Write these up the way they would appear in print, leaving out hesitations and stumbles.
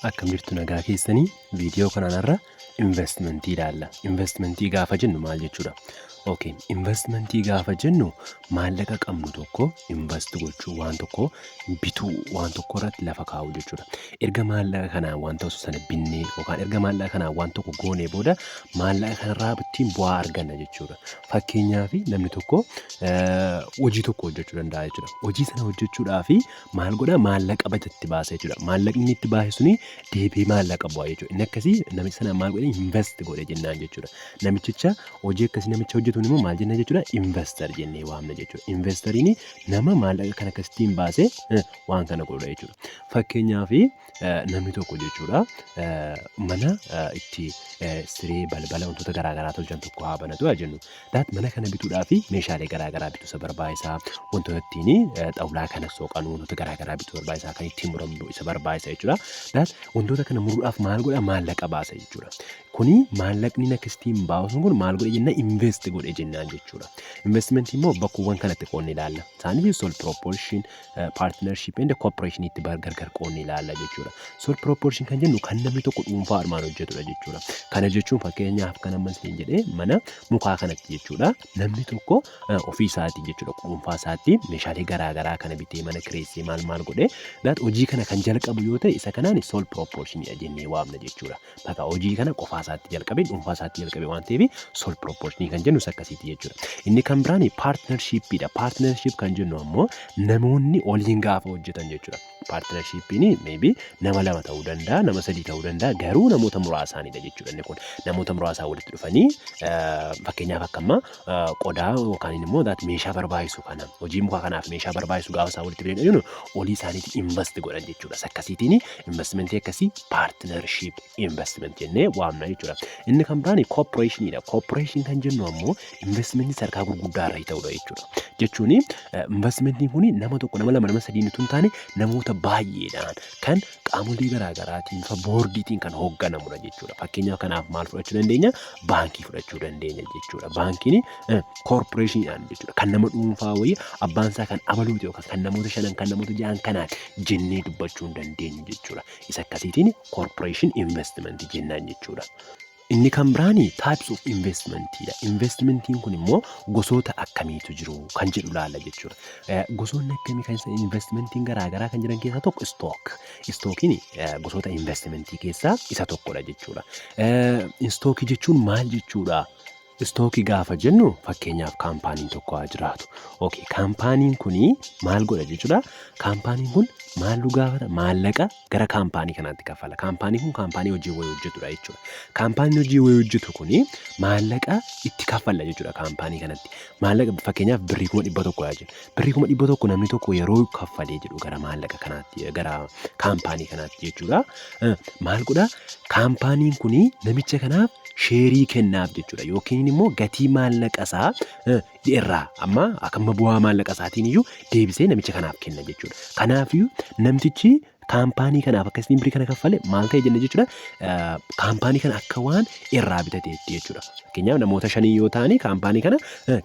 Akkam jirtu, nagaa keessanii? Viidiyoo kanaan irra investmentii ilaalla. Investmentii gaafa jennu maal jechuudha? Okay, investmentii gaafa jennu maallaqa qabnu tokko invest gochuu, waan tokko bituu, waan tokko irratti lafa kaa'uu jechuudha. Erga maallaqa kanaan wanta sana binnee yookaan erga maallaqa kanaan waan tokko goonee booda maallaqa kanarraa ittiin bu'aa arganna jechuudha. Fakkeenyaaf, namni tokko hojii tokko hojjechuu danda'a jechuudha. Hojii sana hojjechuudhaaf maal godhaa? Maallaqa bajatti baasa jechuudha. Maallaqni inni itti baase suni deebi'ee maallaqa bu'a jechuudha. Inni akkasii namicha sana maal godhee invest godhe jennaan jechuudha. Namichicha hojii akkasii namicha hojjetuun immoo maal jenna jechuudha? Investor jennee waamna jechuudha. Investoriin nama maallaqa kana akkasittiin baasee waan kana godhudha jechuudha. Fakkeenyaaf, namni tokko jechuudha mana itti siree, balbala, wantoota garaagaraa tolchan tokko haa banatu haa jennu. That mana kana bituudhaaf meeshaalee garaagaraa bituu isa barbaachisaa, wantoota ittiin xawulaa kana soqan, wantoota garaagaraa bituu barbaachisaa, kan ittiin muramu isa barbaachisa jechuudha. That wantoota kana muruudhaaf maal godha? Maallaqa baasa jechuudha. Kuni maallaqni akkasittiin baasu kun maal godhe jenna? Invest godhe jennaan jechuudha. Investmentii immoo bakkuuwwan kanatti qoodne ilaalla. Isaanis sole proprietorship, partnership and corporation itti gargar qoodne ilaalla jechuudha. Sole proprietorship kan jennu kan namni tokko dhuunfaa armaan hojjetudha jechuudha. Kana jechuun fakkeenyaaf kan amma isin jedhee mana mukaa kanatti jechuudha. Namni tokko ofii isaatii jechuudha, dhuunfaa isaatti meeshaalee garaagaraa kana bitee, mana kireessee, maal maal godhee that hojii kana kan jalqabu yoo ta'e, isa kanaan sole proprietorship jennee waamna jechuudha. Bakka hojii kana qofaa isaatti jalqabe, dhuunfaa isaatti jalqabe waan ta'eef, sole proprietorship kan jennu isa akkasiiti jechuudha. Inni kan biraan partnershipiidha. Partnership kan jennu ammoo namoonni waliin gaafa hojjetan jechuudha. Partnershipiin maybe nama lama ta'uu danda'a, nama sadii ta'uu danda'a, garuu namoota muraasaanidha jechuudha inni kun. Namoota muraasaa walitti dhufanii, fakkeenyaaf akka amma qodaa yookaan immoo meeshaa barbaachisu kana, hojii mukaa kanaaf meeshaa barbaachisu gaafa isaan walitti fidan jennu, olii isaaniitiin invest godhan jechuudha. Akkasiitiin investmentii akkasii partnership investment jennee waamna jechuudha. Inni kan biraan corporationiidha. Corporation kan jennu ammoo investmentii sadarkaa gurguddaa irra ta'udha jechuudha. Jechuun investmentiin kun nama tokko, nama lama, nama sadii utuu hin taane, namoota baay'eedhaan kan qaamolee garaagaraatiin boordiitiin kan hoogganamudha jechuudha. Fakkeenyaaf kanaaf maal fudhachuu dandeenya? Baankii fudhachuu dandeenya jechuudha. Baankiin corporationiidhaan jechuudha. Kan nama dhuunfaa wayii abbaan isaa kan abaluuti yookaan kan namoota shanan, kan namoota ja'an kanaan jennee dubbachuu hin dandeenyu jechuudha. Isa akkasiitiin corporation investmentii jennaan jechuudha. Inni kan biraan types of investmentiidha. Investmentiin kun immoo gosoota akkamiitu jiru kan jedhu ilaalla jechuudha. Gosoonni akkamii kan investmentiin garaagaraa kan jiran keessaa tokko stock. Stockiin gosoota investmentii keessaa isa tokkodha jechuudha. Stockii jechuun maal jechuudha? Stockii gaafa jennu, fakkeenyaaf kaampaaniin tokko haa jiraatu. Okay, kaampaaniin kunii maal godha jechuudha? Kaampaaniin kun maal nu gaafata? Maallaqa gara kaampaanii kanaatti kaffala. Kaampaaniin kun kaampaanii hojii wayii hojjetudha jechuudha. Kaampaaniin hojii wayii hojjetu kunii maallaqa itti kaffalla jechuudha kaampaanii kanatti. Maallaqa fakkeenyaaf birrii 100,000 haa jennu. Birrii 100,000 namni tokko yeroo kaffalee jedhu gara maallaqa kanaatti, gara kaampaanii kanaatti jechuudha. Maal godhaa? Kaampaaniin kunii namicha kanaaf sheerii kennaaf jechuudha. Yookiin immoo gatii maallaqa isaa irraa amma akkuma bu'aa maallaqa isaatiin iyyuu deebisee namicha kanaaf kenna jechuudha. Kanaafiyyuu namtichi kaampaanii kanaaf akkasitiin birrii kana kaffale maal ta'e jenna jechuudha? Kaampaanii kana akka waan irraa bitateetti jechuudha. Fakkeenyaaf, namoota shanii yoo ta'ani, kaampaanii kana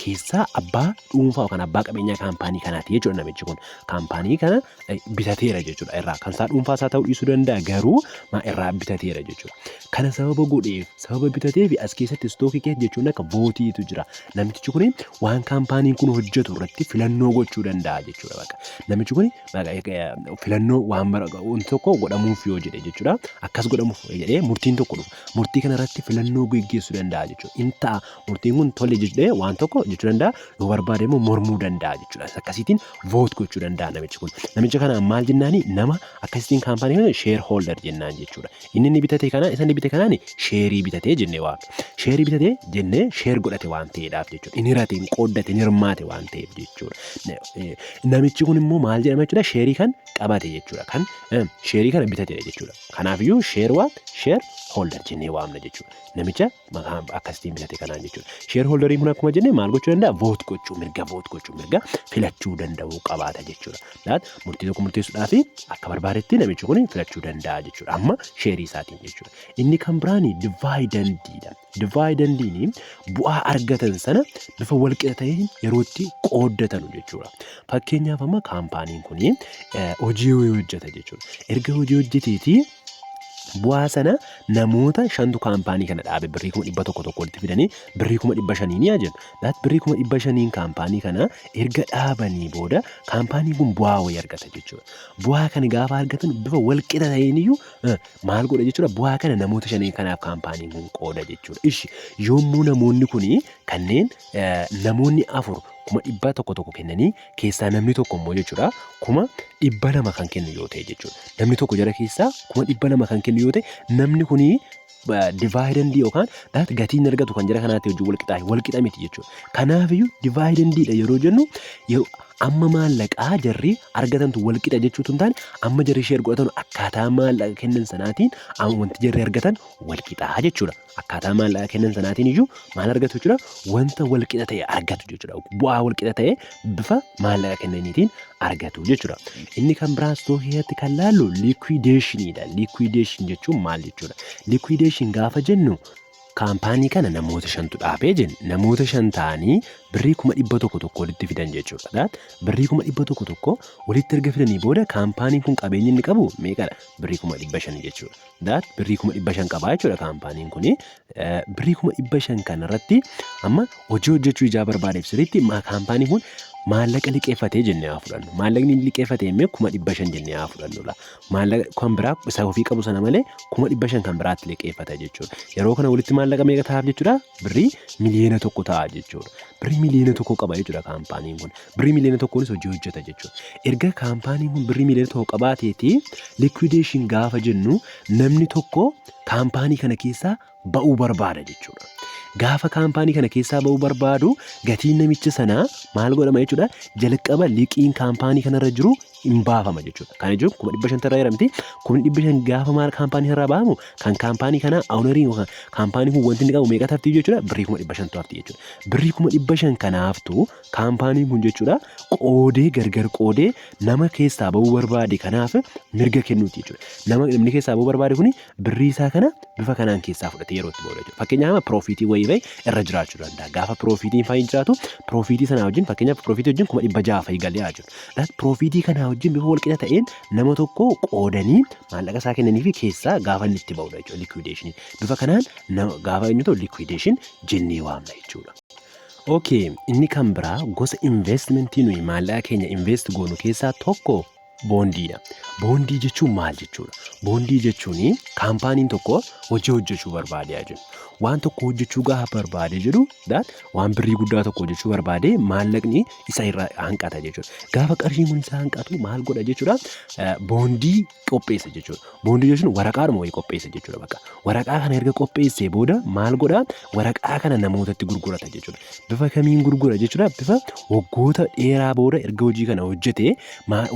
keessaa abbaa dhuunfaa yookaan abbaa qabeenyaa kaampaanii kanaati jechuudha namichi kun. Kaampaanii kana bitateera jechuudha irraa. Kan isaa dhuunfaa isaa ta'uu dhiisuu danda'a, garuu irraa bitateera jechuudha. Kana sababa godheef, sababa bitateef, as keessatti stockii keessa jechuun akka voteiitu jira. Namtichi kun waan kaampaaniin kun hojjetu irratti filannoo gochuu danda'a jechuudha bakka. Namichi kun filannoo waan wanti tokko godhamuuf yoo jedhe jechuudha. Akkas godhamuuf jedhee murtiin tokko dhufa. Murtii kana irratti filannoo geggeessuu danda'a jechuudha. In ta'a, murtiin kun tole jedhee waan tokko jechuu danda'a. Yoo barbaade immoo mormuu danda'a jechuudha. Akkasiitiin vote gochuu danda'a namichi kun. Namicha kana maal jennaani? Nama akkasiitiin kaampaanii kana share holder jennaan jechuudha. Inni bitate kana, isa inni bite kanaan sheerii bitatee jennee waamna. Sheerii bitatee jennee share godhate waan ta'eedhaaf jechuudha. Inni hirate, hin qooddate, hin hirmaate waan ta'eef jechuudha. Namichi kun immoo maal jedhama jechuudha? Sheerii kan qabate jechuudha. Kan sheerii kana bitatedha jechuudha. Kanaafiyyuu share what? Share holder jennee waamna jechuudha. Namicha akkasitiin bitate kanaan jechuudha. Share holderiin kun akkuma jenne maal gochuu danda'a? Vote gochuu, mirga vote gochuu, mirga filachuu danda'uu qabaata jechuudha. That murtii tokko murteessuudhaaf akka barbaadetti namichi kun filachuu danda'a jechuudha. Amma sheerii isaatiin jechuudha. Inni kan biraan dividendiidha. Dividendiin bu'aa argatan sana bifa walqixa ta'een yeroo itti qooddatanu jechuudha. Fakkeenyaaf, amma kaampaaniin kun hojii hojjeta jechuudha. Erga hojii hojjeteetii Bu'aa sana namoota shantu kaampaanii kana dhaabe, birrii 100,000 walitti fidanii birrii 500,000 ni jennu. That birrii 500,000 kaampaanii kana erga dhaabanii booda kaampaaniin kun bu'aa wayii argata jechuudha. Bu'aa kana gaafa argatan bifa walqixa ta'een iyyuu maal godha jechuudha? Bu'aa kana namoota shanii kanaaf kaampaaniin kun qooda jechuudha. Ishi yommuu namoonni kuni kanneen namoonni afur 100,000 kennanii keessaa namni tokko immoo jechuudha 200,000 kan kennu yoo ta'e jechuudha. Namni tokko jara keessaa 200,000 kan kennu yoo ta'e, namni kuni dividendii yookaan that gatiin argatu kan jara kanaatti wajjin wal qixaa wal qixa miti jechuudha. Kanaafiyyuu dividendiidha yeroo jennu, yeroo amma maallaqaa jarri argatantu wal qixa jechuutu hin taane, amma jarri share godhatan akkaataa maallaqa kennan sanaatiin amma wanti jarri argatan wal qixaa jechuudha. Akkaataa maallaqa kennan sanaatiin iyyuu maal argatu jechuudha? Wanta wal qixa ta'e argatu jechuudha. Bu'aa wal qixa ta'e bifa maallaqa kennaniitiin argatu jechuudha. Inni kan biraa stockii keessatti kan laallu liquidationiidha. Liquidation jechuun maal jechuudha? Liquidation gaafa jennu, kaampaanii kana namoota shantu dhaabee jenna. Namoota shan ta'anii birrii 100,000 walitti fidan jechuudha. Birrii 100,000 walitti erga fidanii booda kaampaaniin kun qabeenyi inni qabu meeqadha? Birrii 500,000 jechuudha. That birrii 500,000 qabaa jechuudha kaampaaniin kuni. Birrii 500,000 kanarratti amma hojii hojjechuu ijaa barbaadeef sirriitti kaampaaniin kun maallaqa liqeeffatee jennee haa fudhannu. Maallaqni inni liqeeffate immoo 500,000 jennee haa fudhannu. Maallaqa kan biraa isa ofii qabu sana malee 500,000 kan biraatti liqeeffata jechuudha. Yeroo kana walitti maallaqa meeqa ta'aaf jechuudha? Birrii 1 miliyoona ta'a jechuudha. Birrii 1 miliyoona qaba jechuudha kaampaaniin kun. Birrii 1 miliyoona hojii hojjeta jechuudha. Erga kaampaaniin kun birrii 1 miliyoona qabaateeti, liquidation gaafa jennu namni tokko kaampaanii kana keessaa ba'uu barbaada jechuudha. Gaafa kaampaanii kana keessaa ba'uu barbaadu gatiin namicha sanaa maal godhama jechuudha? Jalqaba liqiin kaampaanii kanarra jiru hin baafama jechuudha. Kana jechuun 500,000 irraa jedhamti. 500,000 gaafa maal kaampaanii kanarraa baafamu, kan kaampaanii kanaa ownerii yookaan kaampaanii kun wanti inni qabu meeqa hafti jechuudha? Birrii 500,000 hafti jechuudha. Birrii 500,000 kanaaftu kaampaaniin kun jechuudha qoodee, gargar qoodee nama keessaa ba'uu barbaade kanaaf mirga kennuuti jechuudha. Nama namni keessaa ba'uu barbaade kuni birrii isaa kana bifa kanaan keessaa fudhatee yeroo itti ba'udha jechuudha. Fakkeenyaaf, amma profitii wayii fa'i irra jiraachuu danda'a. Gaafa profitiin fa'i jiraatu, profitii sanaa wajjin, fakkeenyaaf profitii wajjin 600,000 fa'i galee haa jiru. Profitii kanaa wajjin bifa walqixa ta'een nama tokko qoodanii maallaqa isaa kennanii fi keessaa gaafa inni itti ba'udha jechuudha liquidation. Bifa kanaan gaafa eenyu ta'u liquidation jennee waamna jechuudha. Okay, inni kan biraa gosa investmentii nuyi maallaqa keenya invest goonu keessaa tokko boondiidha. Boondii jechuun maal jechuudha? Boondii jechuun kaampaaniin tokko hojii hojjechuu barbaade jennu. Waan tokko hojjechuu gaafa barbaade jedhu, waan birrii guddaa tokko hojjechuu barbaade, maallaqni isa irraa hanqata jechuudha. Gaafa qarshiin kun isa hanqatu maal godha jechuudha? Boondii qopheessa jechuudha. Boondii jechuun waraqaadhuma wayii qopheessa jechuudha bakka. Waraqaa kana erga qopheessee booda maal godha? Waraqaa kana namootatti gurgurata jechuudha. Bifa kamiin gurgura jechuudha? Bifa waggoota dheeraa booda erga hojii kana hojjetee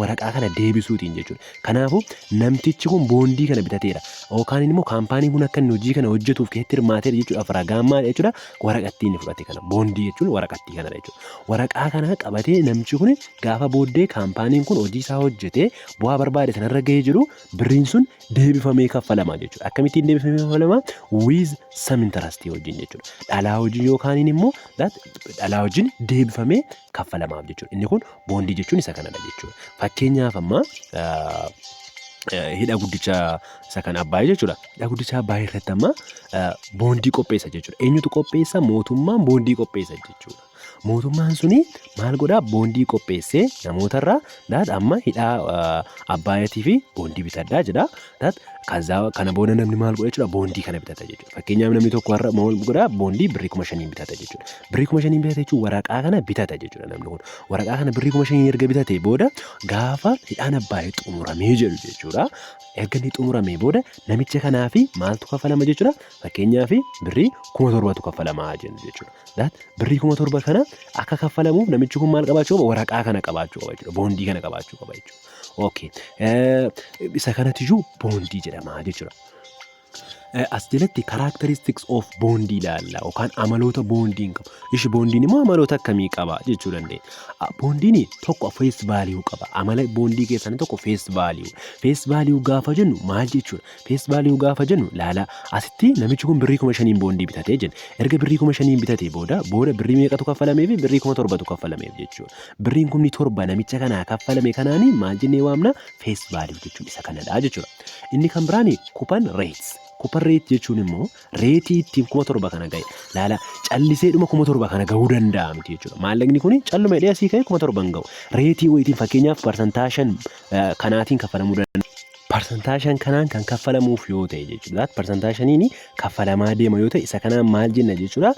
waraqaa kana deebisuutiin jechuudha. Kanaafuu namtichi kun boondii kana bitateera. Yookaan immoo kaampaaniin kun akka inni hojii kana hojjetuuf keessatti hirmaateera jechuudhaaf ragaan maal jechuudha? Waraqattii inni fudhate kana. Boondii jechuun waraqattii kanadha jechuudha. Waraqaa kana qabatee namichi kun gaafa booddee kaampaaniin kun hojii isaa hojjetee bu'aa barbaade sanarra gahee jiru, birriin sun deebifamee kaffalama jechuudha. Akkamittiin deebifamee kaffalama? With some interest wajjin jechuudha. Dhalaa wajjin yookaan immoo dhalaa wajjin deebifamee kaffalamaaf jechuudha. Inni kun boondii jechuun isa kanadha jechuudha. Fakkeenyaaf, amma hidha guddicha isa kan Abbaayii jechuudha. Hidha guddicha Abbaayii irratti amma boondii qopheessa jechuudha. Eenyutu qopheessa? Mootummaan boondii qopheessa jechuudha. Mootummaan suni maal godhaa? Boondii qopheessee namootarraa that amma hidhaa Abbaayatii fi boondii bitadhaa jedha. That kazaa kana booda namni maal godha jechuudha? Boondii kana bitata jechuudha. Fakkeenyaaf, namni tokko har'a maal godhaa? Boondii birrii 5,000 bitata jechuudha. Birrii 5,000 bitata jechuun waraqaa kana bitata jechuudha namni kun. Waraqaa kana birrii 5,000 erga bitatee booda, gaafa hidhaan Abbaayee xumuramee jedhu jechuudha. Erga inni xumuramee booda namicha kanaa fi maaltu kaffalama jechuudha? Fakkeenyaaf, birrii 7,000tu kaffalamaa jennu jechuudha. That birrii 7,000 kana akka kaffalamuuf namichi kun maal qabaachuu qaba? Waraqaa kana qabaachuu qaba jechuudha. Boondii kana qabaachuu qaba jechuudha. Okay. Isa kanatiyyuu boondii jedhama jechuudha. As jalatti characteristics of bondii ilaalla yookaan amaloota boondiin qabu. Ishi boondiin immoo amaloota akkamii qaba jechuu dandeenya. Boondiin tokko face value qaba. Amala boondii keessaa inni tokko face value. Face value gaafa jennu maal jechuudha? Face value gaafa jennu, laala, asitti namichi kun birrii 5,000 boondii bitatee jenna. Erga birrii 5,000 bitatee booda birrii meeqatu kaffalameef? Birrii 7,000tu kaffalameef jechuudha. Birriin 7,000 namicha kanaa kaffalame kanaanii maal jennee waamna? Face value jechuun isa kanadha jechuudha. Inni kan biraan coupon rates. Coupon rate jechuun immoo rateii ittiin 7,000 kana ga'e. Laala, calliseedhuma 7,000 kana gahuu danda'a miti jechuudha. Maallaqni kun calluma hidhee asii ka'e 7,000 hin ga'u. Rateii wayitiin, fakkeenyaaf 5% kanaatiin kaffalamuu danda'a. 5% kanaan kan kaffalamuuf yoo ta'e jechuudha. 5%n kaffalamaa deema yoo ta'e, isa kanaan maal jenna jechuudha?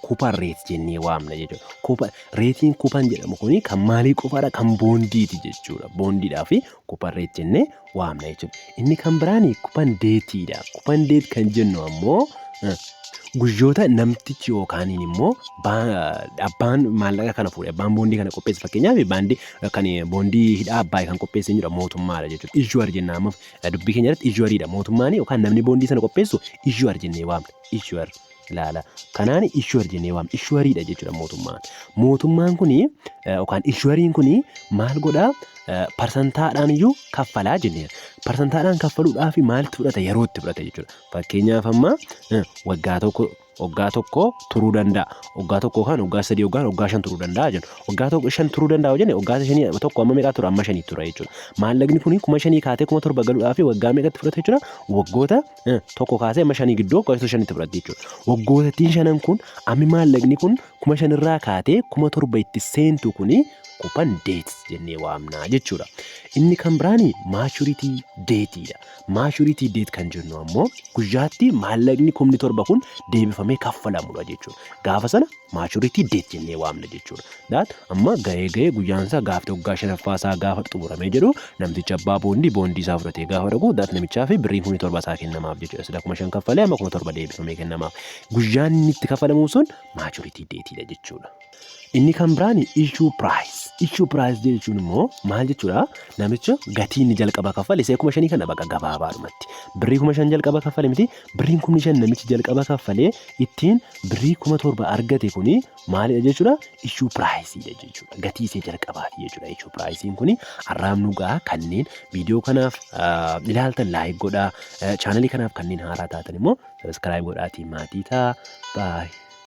Coupon rate jennee waamna jechuudha. Coupon rateiin coupon jedhamu kuni kan maalii qofaadha? Kan boondiiti jechuudha. Boondiidhaa fi coupon rate jennee waamna jechuudha. Inni kan biraan coupon dateiidha. Coupon date kan jennu ammoo guyyoota namtichi yookaan immoo abbaan maallaqa kana fuudhe, abbaan boondii kana qopheesse, fakkeenyaaf baandii kan boondii hidha Abbaay kan qopheesse jechuudha, mootummaadha jechuudha. Issuer jenna, amma dubbii keenya irratti issueriidha, mootummaan yookaan namni boondii sana qopheessu issuer jennee waamna. Issuer, ilaala. Kanaan issuer jennee waamna. Issueriidha jechuudha mootummaan. Mootummaan kuni yookaan issueriin kuni maal godhaa? Parsantaadhaan iyyuu kaffalaa jenneera. Parsantaadhaan kaffaluudhaaf maalitti fudhata? Yerootti fudhata jechuudha. Fakkeenyaaf amma waggaa tokko, waggaa tokko turuu danda'a. Waggaa tokko yookaan waggaa 3 yookaan waggaa 5 turuu danda'a jennu. Waggaa tokko 5 turuu danda'a jenne, waggaa shanii tokko amma meeqaa tura? Amma shanii tura jechuudha. Maallaqni kuni 5,000 kaatee 7,000 galuudhaaf waggaa meeqatti fudhata jechuudha? Waggoota tokko kaasee amma shanii gidduu waggoota shanitti fudhata jechuudha. Waggoota shanan kun ammi maallaqni kun 5,000rraa kaatee 7,000 itti seentu kuni coupon dates jennee waamna jechuudha. Inni kan biraani maturity dateiidha. Maturity date kan jennu ammoo guyyaatti maallaqni 7,000 kun deebifamee kaffalamudha jechuudha. Gaafa sana maturity date jennee waamna jechuudha. That amma gahee gahee guyyaan isaa gaafa waggaa shanaffaa isaa gaafa xumuramee jedhu, namtichi abbaa boondii boondii isaa fudhatee gaafa dhaqu, that namichaa fi birriin 7,000 isaa kennamaaf jechuudha. Sila 5,000 kaffalee amma 7,000 deebifamee kennamaaf. Guyyaan inni itti kaffalamu sun maturity dateiidha jechuudha. Inni kan biraan issue price. Issue price jechuun immoo maal jechuudha? Namicha gatii inni jalqaba kaffale isee 5,000 kana baqa gabaabaadhumatti. Birrii 5,000 jalqaba kaffale miti, birriin 5,000 namichi jalqaba kaffalee ittiin birrii 7,000 argate kuni maalidha jechuudha? Issue priceidha jechuudha. Gatii isee jalqabaati jechuudha. Issue pricein kuni har'aaf nu ga'a. Kanneen viidiyoo kanaaf ilaaltan like godhaa. Channelii kanaaf kanneen haaraa taatan immoo subscribe godhaatii maatii ta'a. Bye.